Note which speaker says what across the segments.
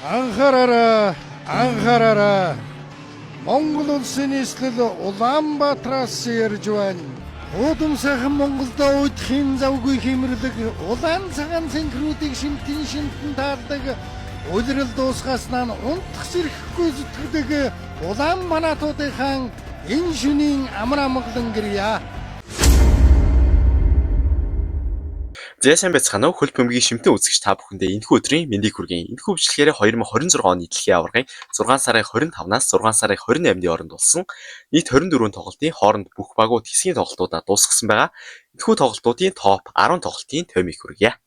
Speaker 1: Анхаараарай, анхаараарай. Монгол улсын нийслэл Улаанбаатараас ярьж байна. Уудам сайхан Монголдо уйдахын завгүй хиймэрлэг улаан цагаан цэнхрүүдийг шимтэн шимтэн таардаг улирал дуусгаснаа нь унтах зэрэггүй зүтгэдэг улаан манаатуудынхаа энэ шөнийн амар амгалан гэрья.
Speaker 2: За сайн байцгаана уу? Хөл бөмбөгийн шимтэн үзэгч та бүхэндээ энэхүү өдрийн мэндийг хүргэе. Энэхүү бичлэгээр 2026 оны дэлхийн аваргын 6 сарын 25-наас 6 сарын 28-ны хооронд болсон нийт 24 тоглолтын хооронд бүх багууд хэсгийн тоглолтуудаа дуусгасан байгаа. Энэхүү тоглолтуудын топ 10 тоглолтын томьёог хүргье.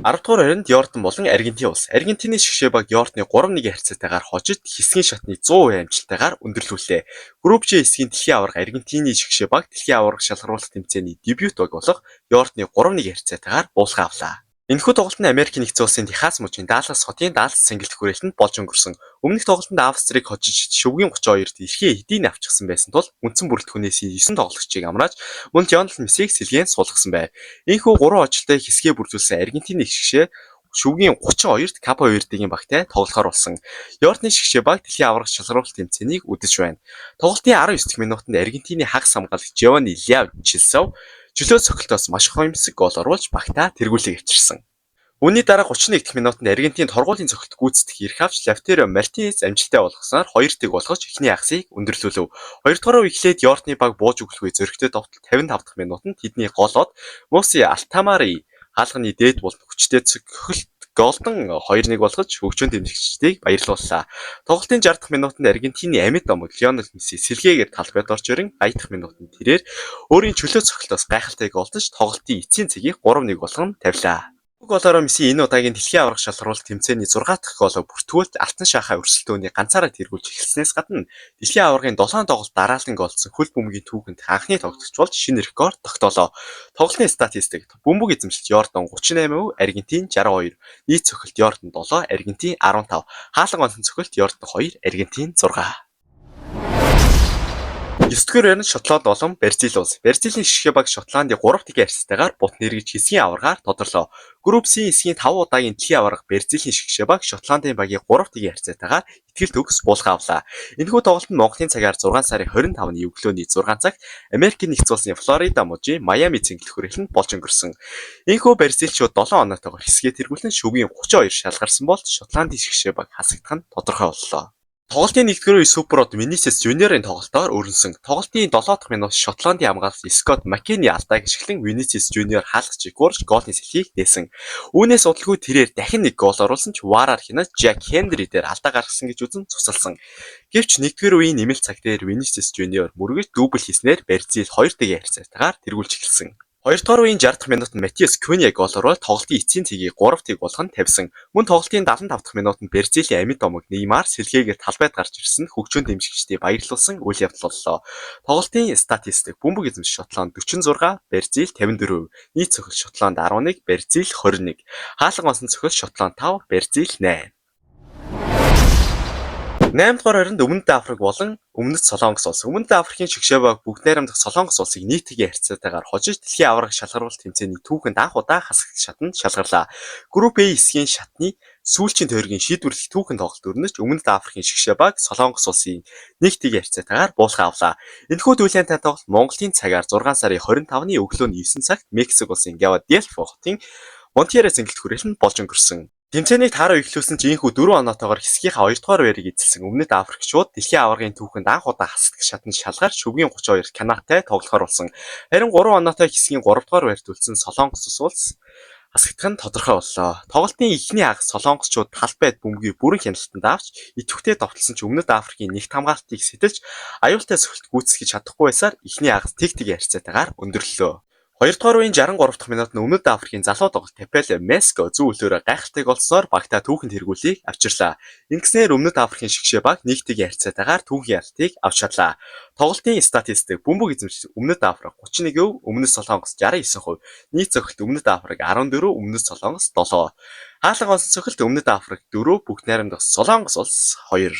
Speaker 2: 10 дугаар байранд Йордан болон Аргентин улс. Аргентины шигшээ баг Йордны 3-1 харьцаатайгаар хожиж хэсгийн шатны 100% амжилттайгаар өндөрлүүллээ. Групп Ж хэсгийн дэлхийн аварга Аргентины шигшээ баг дэлхийн аварга шалгаруулах тэмцээний дебют баг болох Йордны 3-1 харьцаатайгаар буулгаа авлаа. Энэхүү тоглолт нь Америк нэгдсэн улсын Техас мужийн Даллас хотын Даллас цэнгэлт хүрээлтэнд болж өнгөрсөн. Өмнөх тоглолтод Австрийг хожиж шөвгийн 32-д эрхээ хэдийн авчихсан байсан тул үндсэн бүрэлдэхүүнээс 9 тоглогчийг амрааж мөн Лионел Мессиг сэлгээн суулгасан байв. Ийнхүү 3 хожолтой хэсгээ бүрдүүлсэн Аргентины шигшээ шөвгийн 32-д Капо Вердегийн багтай тоглохоор болсон. Йордны шигшээ баг дэлхийн аварга шалгаруулалт тэмцээнийг үдэж байна. Тоглолтын 19 дэх минутанд Аргентины хагас хамгаалагч Жовани Ляв Челсов чөлөө цохилтоос маш гоёмсог гол оруулж багтаа тэргүүлэг авчирсан. Үүний дараа 31 дэх минутанд Аргентин торгуулийн цохилт гүйцэтгэх эрх авч Лавтеро Мартинес амжилттай болгосоноор 2-1 болгож эхний хагасыг өндөрлүүлэв. Хоёрдугаар үе эхлээд Йордны баг бууж өглөгүй зөрөгтэй довтол 55 дахь минутанд тэдний голоод Муси Алтамари хаалганы дээд болд хүчтэй цохилт голдон 2-1 болгож хөгжөөн дэмжигчдийг баярлууллаа. Тоглолтын 60 дахь минутанд Аргентины амьд домог Лионел Месси сэлгээгээр талбайд орж ирэн 80 дахь минутанд тэрээр өөрийн чөлөө цохилтоос гайхалтай голдож тоглолтын эцсийн цэгийг 3-1 болгон тавилаа. Голоороо Месси энэ удаагийн дэлхийн аварга шалгаруулалт тэмцээний 6 дахь голоо бүртгүүлж алтан шахаа өрсөлдөөний ганцаараа тэргүүлж эхэлснээс гадна дэлхийн аваргын 7 тоглолт дараалан голдсон хөл бөмбөгийн түүхэнд анхны тоглогч болж шинэ рекорд тогтоолоо. Тоглолтын статистик: бөмбөг эзэмшилт Йордан 38%, Аргентин 62, нийт цохилт Йордан 7, Аргентин 15, хаалан онсон цохилт Йордан 2, Аргентин 6. 9 дугаар байранд Шотланд болон Бразил улс. Бразилийн шигшээ баг Шотландыг 3-1 харьцаатайгаар бут нэргэж хэсгийн аваргаар тодорлоо. Групп С хэсгийн 5 удаагийн дэлхийн аварга Бразилийн шигшээ баг Шотландын багийг 3-1 харьцаатайгаар итгэл төгс буулгаа авлаа. Энэхүү тоглолт нь Монголын цагаар 6 сарын 25-ны өглөөний 6 цагт Америкийн нэгдсэн улсын Флорида мужийн Майами цэнгэлт хүрээлэнд болж өнгөрсөн. Энэхүү бразилчууд 7 оноотойгоор хэсгээ тэргүүлэн шөвгийн 32 шалгарсан бол Шотландын шигшээ баг хасагдах нь тодорхой боллоо. Тоглолтын нэгдүгээр үе Супер Од Винисиус Жуниорын тоглолтоор өрнөсөн. Тоглолтын 7 дахь минут Шотландын хамгаалагч Скотт Маккени алдааг ашиглан Винисиус Жуниор хаалгачийг гуурж гоолын сэлхийг нээсэн. Үүнээс удалгүй тэрээр дахин нэг гол оруулсан ч VAR-аар хянаж Жак Хенри дээр алдаа гаргасан гэж үзэн цусалсан. Гэвч нэгдүгээр үеийн нэмэлт цаг дээр Винисиус Жуниор мөргөж дубль хийснээр Бразил 2-1 харьцаатайгаар тэргүүлж эхэлсэн. Хоёрдугаар үеийн 60 дахь минутанд Матиас Кунья гол оруулаад тоглолтын эцсийн цэгийг 3-1 болгон тавьсан. Мөн тоглолтын 75 дахь минутанд Бразилийн амьд домог Неймар сэлгээгээр талбайд гарч ирсэн хөгжөөн дэмжигчдийг баярлуулсан үйл явдал боллоо. Тоглолтын статистик: бөмбөг эзэмших Шотланд 46, Бразил 54, нийт цохилт Шотланд 11, Бразил 21, хаалган онсон цохилт Шотланд 5, Бразил 8. 8 дугаар байранд Өмнөд Африк болон Өмнөд Солонгос улс. Өмнөд Африкийн шигшээ баг бүгд найрамдах Солонгос улсыг нийтгийн харьцаатайгаар хожиж дэлхийн аварга шалгаруулалт тэмцээний түүхэнд анх удаа хасагт шатанд шалгарлаа. Групп А хэсгийн шатны сүүлчийн тойргийн шийдвэрлэх түүхэн тоглолт өрнөж Өмнөд Африкийн шигшээ баг Солонгос улсын нийтгийн харьцаатайгаар буулгаа авлаа. Энэхүү дүүлэнтэй тоглолт Монголын цагаар 6 сарын 25-ны өглөөний 9 цагт Мексик улсын Гвадалахара хотын Монтеррей цэнгэлт хүрээлэнд болж өнгөрсөн. Тэмцээнийг таараа эхлүүлсэн ч ийнхүү 4 оноотойгоор хэсгийнхаа 2 дугаар байрыг эзэлсэн Өмнөд Африкчууд дэлхийн аваргын түүхэнд анх удаа хасдах шатанд шалгарч шөвгийн 32 Канадтай тоглохоор болсон. Харин 3 оноотой хэсгийн 3 дугаар байрт үлдсэн Солонгос улс хасагдах нь тодорхой боллоо. Тоглолтын эхний хагас Солонгосчууд талбайд бөмбөгийг бүрэн хяналтанд авч идэвхтэй довтолсон ч Өмнөд Африкийн нэгт хамгаалтыг сэтэлж аюултай цохилт гүйцэтгэж чадахгүй байсаар эхний хагас тэг-тэг харьцаатайгаар өндөрлөлөө. Хоёрдугаар үеийн 63 дахь минутанд Өмнөд Африкийн залуу тоглолт Тапел Меско зүүн хөлөөрөө гайхалтай голсоор багтаа түүхэнд тэргүүлийг авчирлаа. Ингэснээр Өмнөд Африкийн шигшээ баг 1-1 харьцаатайгаар түүхийн ялалтыг авч чадлаа. Тоглолтын статистик: бөмбөг эзэмших Өмнөд Африк 31%, Өмнөд Солонгос 69%, нийт цохилт Өмнөд Африк 14, Өмнөд Солонгос 7. Хаалга онсон цохилт Өмнөд Африк 4, бүгд найрамдах Солонгос улс 2.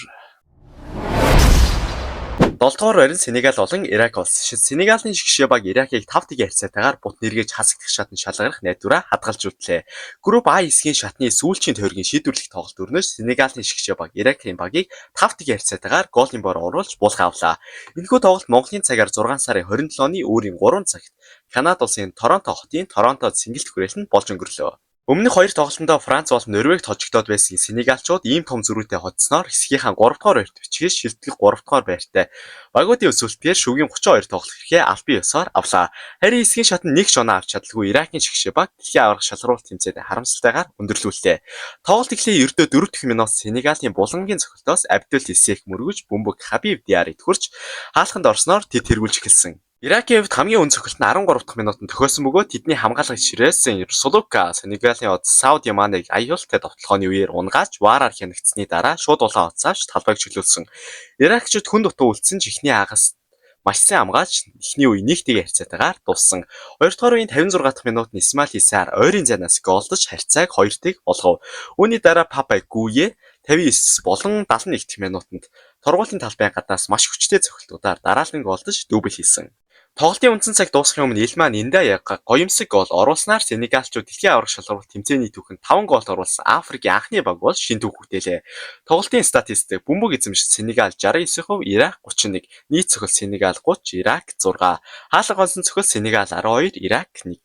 Speaker 2: 7 дугаар байр нь Сенегал болон Ирак улс. Сенегалийн шигшээ баг Иракийг 5-1 харьцаатайгаар бут нэргэж хасагдах шатанд шалгарах найдвараа хадгалж үлдлээ. Групп А хэсгийн шатны сүүлчийн тойргийн шийдвэрлэх тоглолт өрнөж Сенегалийн шигшээ баг Иракийн багийг 5-1 харьцаатайгаар голын бор оруулж буулган авлаа. Энэхүү тоглолт Монголын цагаар 6 сарын 27-ны өөрийн 3 цагт Канада улсын Торонто хотын Торонто цэнгэлт хүрээлэнд болж өнгөрлөө. Өмнөх хоёр тоглолтондоо Франц болон Норвегид хожигдоод байсан Сенегалчууд ийм том зөрүүтэй хоцсноор хэсгийнхаа 3 дугаар байрт бичгээс шилтгэх 3 дугаар байртай. Багуудын өсвөлтгээр шүгийн 32 тоглох эрхээ албан ёсоор авлаа. Харин хэсгийн шатанд нэг ч оноо авч чадалгүй Иракийн шигшээ баг дэлхийн аварга шалгаруулалт тэмцээнд харамсалтайгаар өндөрлүүллээ. Тоглолт эхлээ ердөө 4 дахь минут Сенегалийн булангийн цохилтоос Абдул Исех мөргөж бөмбөг Хабиб Диарыг төхөрч хаалханд орсноор тэд тэргүүлж эхэлсэн. Иракийн хувьд хамгийн үн цохилт нь 13 дахь минутанд тохиосон бөгөөд тэдний хамгаалагч ширээсэн Сулука Сенегалийн од Сауди Маныг аюултай довтлогооны үеэр унгааж VAR-аар хянагдсаны дараа шууд улаан утас авч талбайг чөлөөлсөн. Иракчууд хүн дутуу үлдсэн ч эхний хагас маш сайн хамгаалж эхний үе 1-1 харьцаатайгаар дууссан. Хоёрдугаар үеийн 56 дахь минутанд Исмаил Исаар ойрын зайнаас голдож харьцааг 2-1 болгов. Үүний дараа Папа Гуе 59 болон 71 дахь минутанд торгуулийн талбайн гаднаас маш хүчтэй цохилтуудаар дараалан голдож дубль хийсэн. Тоглолтын үндсэн цаг дуусахын өмнө Илман Индаяга гоёмсог гол оруулснаар Сенегалчууд дэлхийн аварга шалгаруулалт тэмцээний түүхэнд 5 гол оруулсан Африкийн анхны баг бол шинэ түүх бүтээлээ. Тоглолтын статистик: бөмбөг эзэмших Сенегал 69%, Ирак 31, нийт цохилт Сенегал 30, Ирак 6, хаалга онсон цохилт Сенегал 12, Ирак 1.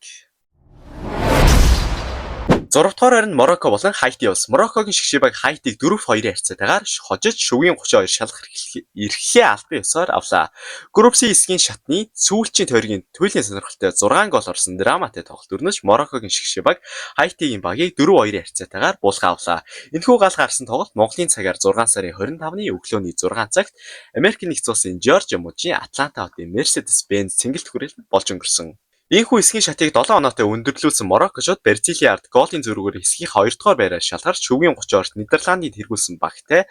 Speaker 2: 6 дугаар байр нь Марокко болон Хайти улс. Мароккогийн шигшээ баг Хайтиг 4-2-ын харьцаатайгаар хожиж шүгийн 32 шалгах эрхээ албан ёсоор авлаа. Групп C хэсгийн шатны сүүлчийн тойргийн туйлын сонирхолтой 6 гол орсон драматай тоглолт өрнөж Мароккогийн шигшээ баг Хайтигийн багийг 4-2-ын харьцаатайгаар буулган авлаа. Энэхүү гал гарсан тоглолт Монголын цагаар 6 сарын 25-ны өглөөний 6 цагт Америк нэгдсэн улсын Жоржиа мужийн Атланта хотын Mercedes-Benz цэнгэлт хүрээлэнд болж өнгөрсөн. Ийхүү эсгийн шатыг 7 оноотой өндөрлүүлсэн Мароккочууд Бразилийн ард голын зөрүүгээр хэсгийнхээ 2 дугаар байраар шалгарч шүгийн 32-т Нидерландыг тэргүүлсэн багтай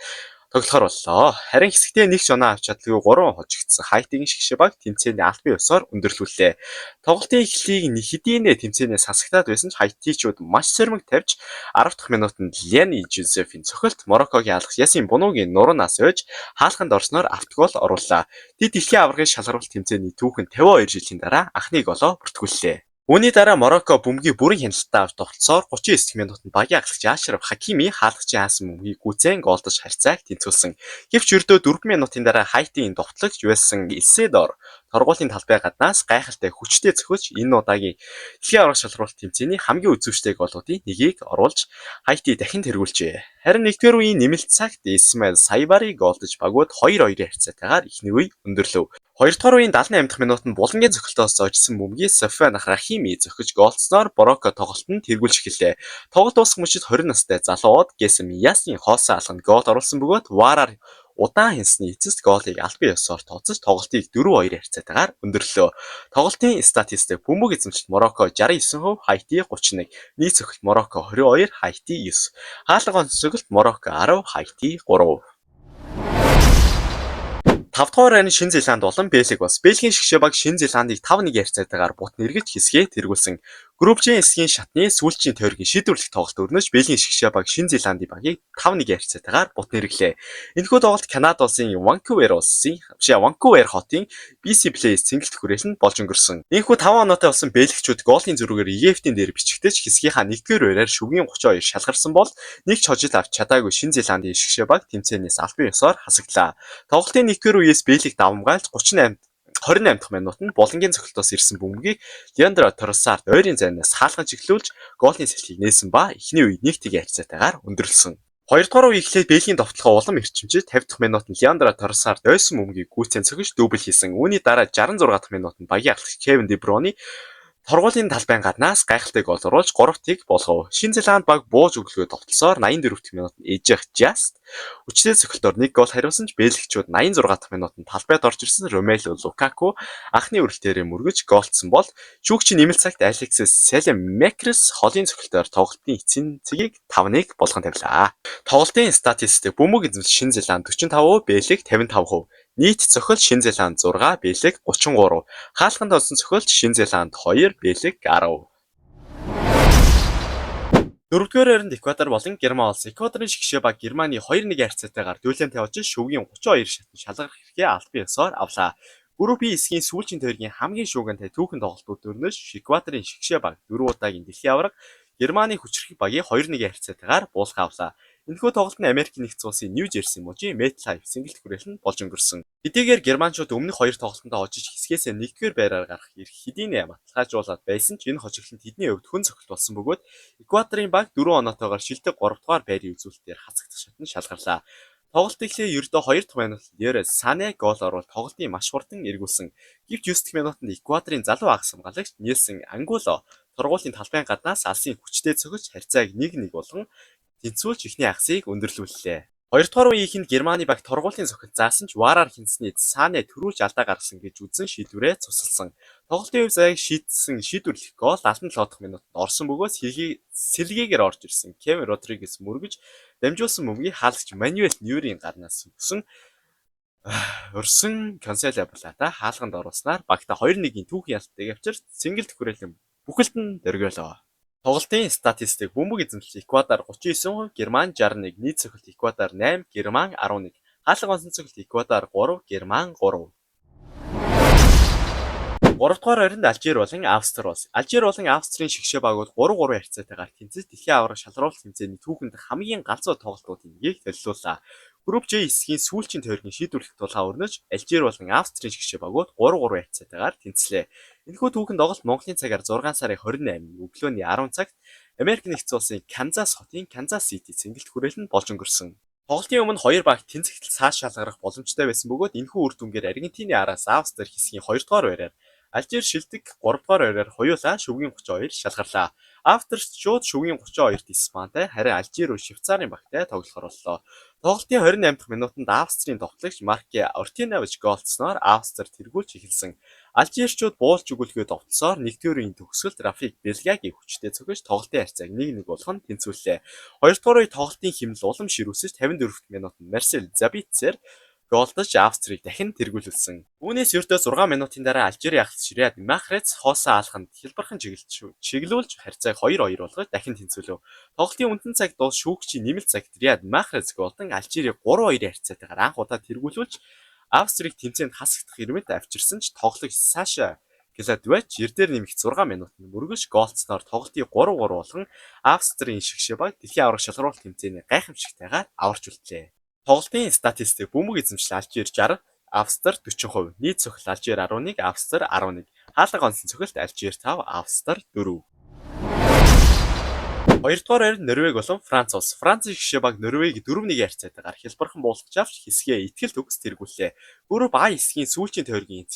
Speaker 2: тоглохоор боллоо. Харин хэсэгтээ нэг ч оноо авч чадалгүй 3 хожигдсон Хайтигийн шигшээ баг тэмцээний албан ёсоор өндөрлүүллээ. Тоглолтын эхлэлийг хэдийнэ тэмцээнээс хасагтаад байсан ч Хайтичууд маш сөрмөг тавьж 10 дахь минутанд Лени Жозефийн цохилт Мароккогийн алгах Ясин Бунугийн нуруунаас ойж хаалханд орсноор автогол орууллаа. Тэд дэлхийн аваргын шалгаруулалт тэмцээний түүхэнд 52 жилийн дараа анхны голоо бүртгүүллээ. Үүний дараа Марокко бөмбөгийг бүрэн хяналттай авч довтлосоор 39 дэх минутанд багийн ахлагч Ашраф Хакими хаалгачийн хаасан бөмбөгийг гүцэн голдож харьцааг тэнцвүүлсэн. Гэвч ердөө 4 минутын дараа Хайтигийн довтлогч Вэлсэн Иседор торгуулийн талбай гаднаас гайхалтай хүчтэй цохиж энэ удаагийн дэлхийн аварга шалгаруулалт тэмцээний хамгийн үзүүштэй голуудын нэгийг оруулж Хайти дахин тэргүүлжээ. Харин 1-р үеийн нэмэлт цагт Исмаил Сайбари голдож багууд 2-2-ын харьцаатайгаар эхний үе өндөрлөв. Хоёрдугаар үеийн 78 дахь минутанд булангийн цохилтоос зожсон бөмбөгийг Софиан Рахими зохиж голдсноор Марокко тоглолтод тэргүүлж эхэллээ. Тоглолт дуусах мөчид 20 настай залуу Гесем Ясны хоосон алганд гол оруулсан бөгөөд VAR-аар удаан хянсны эцэст голыг албан ёсоор тооцож тоглолтыг 4-2 харьцаатайгаар өндөрлөө. Тоглолтын статистик: бөмбөг эзэмшилт Марокко 69%, Хайти 31, нийт цохилт Марокко 22, Хайти 9, хаалга онцлогт Марокко 10, Хайти 3. 5 дугаар байрны Шинэ Зеланд болон Бельги бас. Бельгийн шигшээ баг Шинэ Зеландыг 5-1 харьцаатайгаар бут нэргэж хэсгээ тэргүүлсэн. Групп Ж хэсгийн шатны сүүлчийн тойргийн шийдвэрлэх тоглолт өрнөж Бельгийн шигшээ баг Шинэ Зеландын багийг 5-1 харьцаатайгаар бут нэргэлээ. Энэхүү тоглолт Канада улсын Ванкувер улсын биш Ванкувер хотын BC Place цэнгэлт хүрээлэнд болж өнгөрсөн. Энэхүү 5 оноотой болсон бельгичүүд голын зөрүүгээр Египтийн дээр бичигдэж хэсгийнхаа 1-р байраар шүгийн 32 шалгарсан бол нэг ч хожил авч чадаагүй Шинэ Зеландын шигшээ баг тэмцээнээс албан ёсоор хасагдлаа. Тоглолтын 1-р үеэс Бельги давамгайлж 28 дахь минутанд булангийн цохилтоос ирсэн бөмбөгийг Леандро Троссард ойрын зайнаас хаалган чиглүүлж голын салхийг нээсэн ба эхний үе 1-1 харьцаатайгаар өндөрлөсөн. Хоёрдугаар үе эхлээд Бельгийн довтлогоо улам эрчимжиж 50 дахь минутанд Леандро Троссард ойсон бөмбөгийг гүйцэн цохиж дубль хийсэн. Үүний дараа 66 дахь минутанд багийн ахлагч Кевин Де Бруни торгуулийн талбайн гаднаас гайхалтай гол оруулж 3-1 болгов. Шинэ Зеланд баг бууж өглөө довтлосоор 84 дахь минутанд Ежих Just хүчтэй цохилтоор нэг гол хариулсан ч бельгичүүд 86 дахь минутанд талбайд орж ирсэн Ромелу Лукаку анхны үрэлтээрээ мөргөж голдсон бол шүүгчийн нэмэлт цагт Алексис Салемекерс холын цохилтоор тоглолтын эцсийн цэгийг 5-1 болгон тавилаа. Тоглолтын статистик: бөмбөг эзэмшил Шинэ Зеланд 45%, Бельги 55%. Нийт цохилт Шинэ Зеланд 6, Бельги 33. Хаалханд онсон цохилт Шинэ Зеланд 2, Бельги 10. Дөрөвдүгээр байранд Эквадор болон Герман улс. Эквадорын шигшээ баг Германы 2-1 харьцаатайгаар дүүлэн тавьж шөвгийн 32 шатнд шалгарах эрхээ албан ёсоор авлаа. Групп E хэсгийн сүүлчийн тойргийн хамгийн шуугантай түүхэн тоглолтууд өрнөж Эквадорын шигшээ баг 4 удаагийн дэлхийн аварга Германы хүчирхэг багийг 2-1 харьцаатайгаар буулган авлаа. Энэхүү тоглолт нь Америкийн Нэгдсэн Улсын Нью Жерси мужийн MetLife цэнгэлт хүрээлэн болж өнгөрсөн. Хэдийгээр германчууд өмнөх хоёр тоглолтондоо хожиж хэсгээсээ нэгдүгээр байраар гарах эрх хэдийнэ баталгаажуулаад байсан ч энэ хожиглол нь тэдний хувьд хүн цохилт болсон бөгөөд Эквадорын баг 4 оноотойгоор шилдэг 3 дугаар байрын үзүүлэлтээр хасагдах шатанд шалгарлаа. Тоглолт эхлээ ердөө 2 дахь минутанд Лерой Сане гол оруулж тоглолтын маш хурдан эргүүлсэн. Гэвч 9 дахь минутанд Эквадорын залуу хагас хамгаалагч Нельсон Ангуло торгуулийн талбайн гаднаас алсын хүчтэй цохиж харьцааг 1-1 болгон тэнцвүүлж эхний хагасыг өндөрлүүллээ. Хоёрдугаар үеийнх нь Германы баг торгуулийн цохилт заасан ч VAR-аар хянасны Сане түрүүлж алдаа гаргасан гэж үзэн шийдвэрээ цусалсан. Тоглолтын хувь заяаг шийдсэн шийдвэрлэх гол 77 дахь минутанд орсон бөгөөд сэлгээгээр орж ирсэн Кевин Родригес мөргөж дамжуулсан бөмбөгийг хаалгач Мануэль Ньюерийн гарнаас өгсөн өрсөн Конселя Плата хаалганд оруулснаар багтаа 2-1-ийн түүхэн ялалтыг авчирч цэнгэлт хүрээлэн бүхэлд нь дөргиөлөө. Тоглолтын статистик: бөмбөг эзэмшил Эквадор 39%, Герман 61, нийт цохилт Эквадор 8, Герман 11, хаалга онсон цохилт Эквадор 3, Герман 3. Гуравдугаар байранд Алжир болон Австри улс. Алжир болон Австрийн шигшээ багууд 3-3 харьцаатайгаар тэнцэж дэлхийн аварга шалруулах тэмцээний түүхэнд хамгийн галзуу тоглолтуудын нэгийг төллүүлээ. Групп Ж хэсгийн сүүлчийн тойргийн шийдвэрлэх тулаан өрнөж Алжир болон Австрийн шигшээ багууд 3-3 харьцаатайгаар тэнцлээ. Энэхүү түүхэн тоглолт Монголын цагаар 6 сарын 28-ны өглөөний 10 цагт Америк Нэгдсэн Улсын Канзас хотын Канзас Сити цэнгэлт хүрээлэнд болж өнгөрсөн. Тоглолтын өмнө хоёр баг тэнцэгтэл цааш шалгарах боломжтой байсан бөгөөд энэхүү үр дүнгээр Аргентины араас Австри хэсгийн 2 дугаар байраар, Алжир шилдэг 3 дугаар байраар хоёулаа шөвгийн 32 шалгарлаа. Австричууд шөвгийн 32-д Испантай, харин Алжир Швейцарын багтай тоглохоор боллоо. Тоглолтын 28 дахь минутанд Австрийн довтлогч Марке Ортинович гоолдсноор Австри тэргүүлж эхэлсэн. Алжирчууд буулж өгүүлэхээ довтлосоор нэгдүгээр үеийн төгсгөлд Рафик Белгагийн хүчтэй цохиж тоглолтын харьцааг 1-1 болгон тэнцвүүллээ. Хоёрдугаар үе тоглолтын хэмнэл улам ширүүсэж 54 дахь минутанд Марсел Забитцер гоолдож Австрийг дахин тэргүүлүүлсэн. Үүнээс ердөө 6 минутын дараа Алжирийн ахлагч Риад Махрез хоосон алханд хялбархан чиглүүлж харьцааг 2-2 болгож дахин тэнцвүүлэв. Тоглолтын үндсэн цаг дуус шүүгчийн нэмэлт цагт Риад Махрез гоолдон Алжирийг 3-2-ын харьцаатайгаар анх удаа тэргүүлүүлж Австрийг тэмцээнд хасагдах ирмэд авчирсан ч тоглогч Саша Гладвач эрдээр нэмэх 6 минутанд мөргөж гоолдсноор тоглолтыг 3-3 болгон Австрийн шигшээ баг дэлхийн аварга шалруулах тэмцээний гайхамшигтайгаар аварч үлдлээ. Тоглолтын статистик: бөмбөг эзэмшил Алжир 60, Австри 40%, нийт цохилт Алжир 11, Австри 11, хаалга онсон цохилт Алжир 5, Австри 4. Хоёрдугаар байранд Норвеги болон Франц улс. Францын шигшээ баг Норвеги 4-1 харьцаатайгаар хялбархан буулгаж авч хэсгээ итгэл төгс тэргүүллээ. Групп А хэсгийн сүүлчийн тойргийн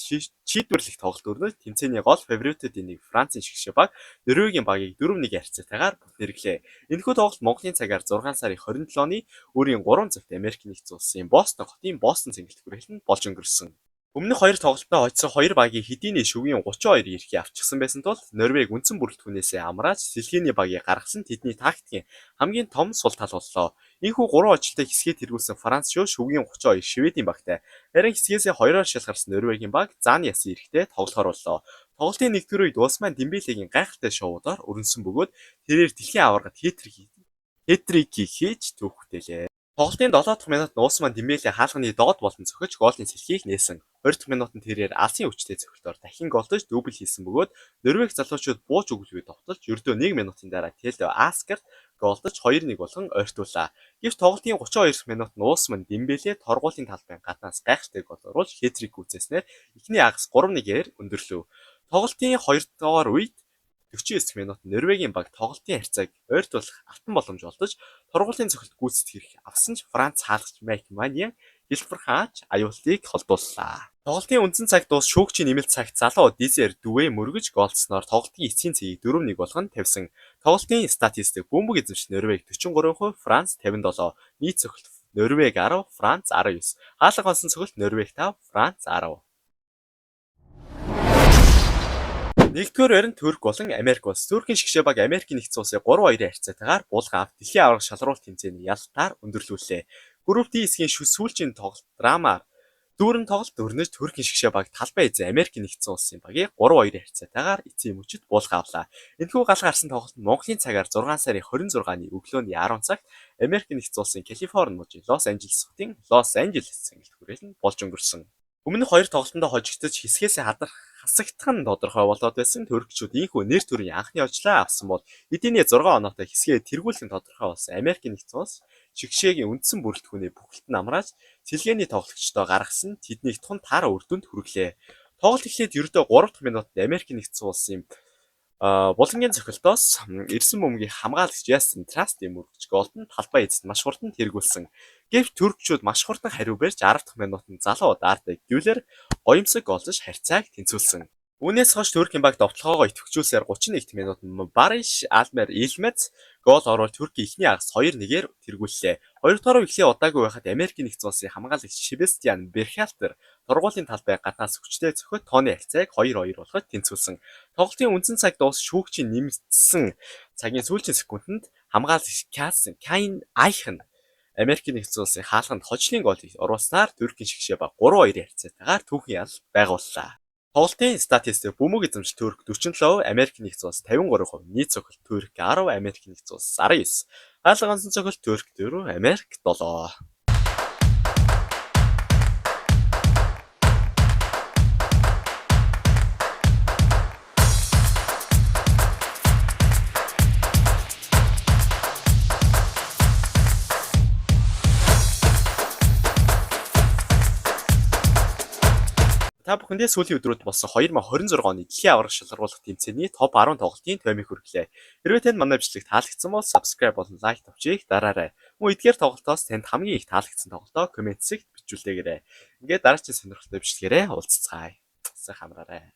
Speaker 2: шийдвэрлэх тоглолт өрнөж тэмцээний гол фаворитуудын нэг Францын шигшээ баг Норвегийн багийг 4-1 харьцаатайгаар бүт нэрглээ. Энэхүү тоглолт Монголын цагаар 6 сарын 27-ны өрийн 3 цагт Америк Нэгдсэн Улсын Бостон хотын Бостон цэнгэлт хүрээлэнд болж өнгөрсөн. Өмнөх хоёр тоглолтдоо хожсон хоёр багийн хэдийнэ шөвгийн 32 эрхийг авчихсан байсан тул Норвеги үндсэн бүрэлдэхүүнээсээ амрааж сэлгээний багийг гаргасан тэдний тактикийн хамгийн том сул тал боллоо. Ийнхүү 3 хожолтой хэсгээ тэргүүлсэн Франц шөвгийн 32 Шведийн багтай. Харин хэсгээсээ хоёроор шалгарсан Норвегийн баг зааны ясын эрхтэй тоглохоор боллоо. Тоглолтын нэгдүгээр үед Усман Дембелегийн гайхалтай шоудоор өрнөсөн бөгөөд тэрээр дэлхийн аваргад хэтрик хийж түүх бүтээлээ. Тоглолтын 7 дахь минутанд Усман Дембеле хаалганы доод болон цохиж гоолын сэлхийг нээсэн. 20 дахь минутанд тэрээр алсын хүчтэй цохилтоор дахин голдож дубль хийсэн бөгөөд Норвеги залуучууд бууж өгөлгүй довтолж ердөө 1 минутын дараа Тело Аскерт голдож 2-1 болгон ойртуулаа. Гэвч тоглолтын 32 дахь минутанд Усман Дембеле торгуулийн талбайн гаднаас гайхалтай гол оруулж хэтрик гүйцээснээр эхний хагас 3-1-ээр өндөрлөв. Тоглолтын 2 дугаар үед 49 минутанд Норвегийн баг тоглолтын харьцааг ойртуулах алтан боломж олдож торгуулийн цохилт гүйцэтгэх эрх авсан ч Франц хаалгач Майк Маньян хялбархан аюултыг холдууллаа. Тоглолтын үндсэн цаг дуус шүүгчийн нэмэлт цагт залуу Дезире Дүэ мөргөж гоолдсноор тоглолтын эцсийн цэгийг 4-1 болгон тавьсан. Тоглолтын статистик: бөмбөг эзэмшил Норвеги 43%, Франц 57, нийт цохилт Норвеги 10, Франц 19, хаалга онсон цохилт Норвеги 5, Франц 10. Нэгдүгээр байранд Турк болон Америк улс. Туркийн шигшээ баг Америкийн Нэгдсэн Улсыг 3-2-ын харьцаатайгаар буулган авч дэлхийн аварга шалруулах тэмцээний ялалтаар өндөрлүүллээ. Групп D хэсгийн сүүлчийн тоглолт драмаар Дүүрэн тоглолт өрнөж Туркийн шигшээ баг талбай эзэн Америк нэгдсэн улсын багийг 3-2 харьцаатайгаар эцсийн мөчид буулга авлаа. Энэхүү гал гарсан тоглолт нь Монголын цагаар 6 сарын 26-ны өглөөний 10 цагт Америк нэгдсэн улсын Калифорни мужийн Лос Анжелес хотын Лос Анжелес цэнгэлт хүрээлэн болж өнгөрсөн. Өмнөх хоёр тоглолтондоо хожигдож хэсгээсээ хасагдах нь тодорхой болоод байсан туркчууд ийнхүү нэр төрийн анхны хожлоо авсан бол эдийний 6 оноотой хэсгээ тэргүүлэх нь тодорхой болсон Америк нэгдсэн улс шигшээгийн үндсэн бүрэлдэхүүнээ бүхэлд нь амрааж цэлгээний тоглогчдоо гаргасан тэднийг тун таараа үр дүнд хүргэлээ. Тоглолт эхлээд ердөө 3 дахь минутанд Америк нэгдсэн улсын Булангийн цохилтоос ирсэн бөмбөгийг хамгаалагч Ястин Трастын мөргөж голд нь талбай эзэд маш хурдан тэргүүлсэн. Гэвч туркчууд маш хурдан хариу барьж 10 дахь минутанд залуу Дарда Гюлер гоёмсог голж харьцааг тэнцвүүлсэн. Үүнээс хойш Туркийн баг довтлогоогоо идэвхжүүлсээр 31 минутанд Бариш Алмер Илмез гол оруулж Туркийн эхний хагас 2-1-ээр тэргүүллээ. Хоёрдугаар эхлэе удаагүй байхад Америкийн нэгдсэн улсын хамгаалагч Себастьян Берхалтер торгуулийн талбай гаднаас хүчтэй цохиод тооны харьцааг 2-2 болгож тэнцвүүлсэн. Тоглолтын үндсэн цаг дуус шүүгчийн нэмэгдсэн цагийн сүүлчийн секундэд хамгаалагч Кайн Айхан Америкийн нэгдсэн улсын хаалганд хожлын голыг оруулснаар Туркийн шигшээ баг 3-2-ын харьцаатайгаар түүхэн ялалт байгууллаа. Тоглолтын статистик: бөмбөг эзэмшил Турк 47%, Америк нэгдсэн улс 53%, нийт цохилт Турк 10, Америк нэгдсэн улс 19. Хаалга онсон цохилт Турк 4, Америк 7. Та бүхэндээ сүүлийн өдрүүд болсон 2026 оны дэлхийн аварга шалгаруулах тэмцээний топ 10 тоглолтын тоймыг хүргэлээ. Хэрвээ танд манай бичлэг таалагдсан бол subscribe болон like товчийг дараарай. Мөн эдгээр тоглолтоос танд хамгийн их таалагдсан тоглолтоо comment хэсэгт бичүүлээгээрэй. Ингээд дараагийн сонирхолтой бичлэгээрээ уулзацгаая. Сайхан амраарай.